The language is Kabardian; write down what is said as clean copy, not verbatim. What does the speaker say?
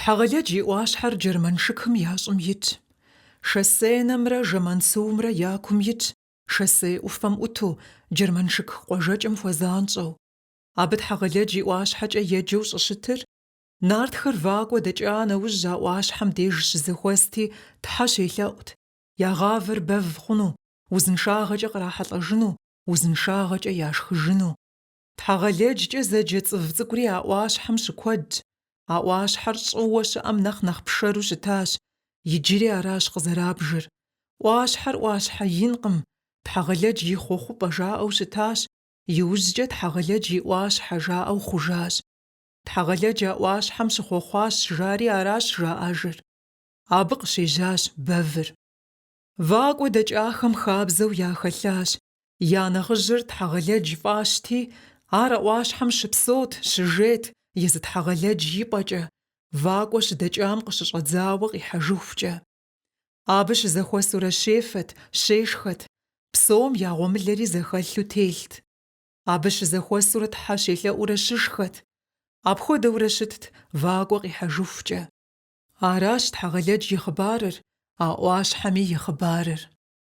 Тхьэгъэлэдж и ӏуащхьэр Джэрмэншыкым я щӏым итщ. Шоссейнэмрэ Жэмансумрэ я кум итщ, шоссе ӏуфэм ӏуту, Джэрмэншык къуажэкӏэм хуэзанщӏэу. Абы Тхьэгъэлэдж и ӏуащхьэкӏэ еджэу щӏыщытыр, нартхэр вакӏуэ дэкӏа нэужь а ӏуащхьэм деж щызэхуэсти, тхьэ щелъэӏут, я гъавэр бэв хъуну, узыншагъэкӏэ кърахьэлӏэжыну, узыншагъэкӏэ яшхыжыну. Тхьэгъэлэджкӏэ зэджэ цӏыв цӏыкӏури а ӏуащхьэм щыкуэдщ. А ӏуащхьэр щӏыуэ щыӏэм нэхъ нэхъ пшэру щытащ, иджыри аращ къызэрабжыр. ӏуащхьэр ӏуащхьэ инкъым, Тхьэгъэлэдж и хъуэхъупӏэ жаӏэу щытащ, иужькӏэ Тхьэгъэлэдж и ӏуащхьэ жаӏэу хъужащ. Тхьэгъэлэдж а ӏуащхьэм щыхъуэхъуащ жари аращ жаӏэжыр. Абы къыщежьащ бэвыр. Вакӏуэ дэкӏахэм хабзэу яхэлъащ. Я нэхъыжьыр Тхьэгъэлэдж фӏащти, ар а ӏуащхьэм щыпсэут, щыжейт, езы Тхьэгъэлэдж и пӏэкӏэ, вакӏуэ щыдэкӏам къыщыщӏэдзауэ къихьэжыхукӏэ. Абы щызэхуэсурэ щефэт, щешхэт, псом я гъуэмылэри зэхэлъу телът. Абы щызэхуэсурэ тхьэ щелъэӏурэ щышхэт. Апхуэдэурэ щытт вакӏуэ къихьэжыхукӏэ. Аращ Тхьэгъэлэдж и хъыбарыр, а ӏуащхьэми и хъыбарыр.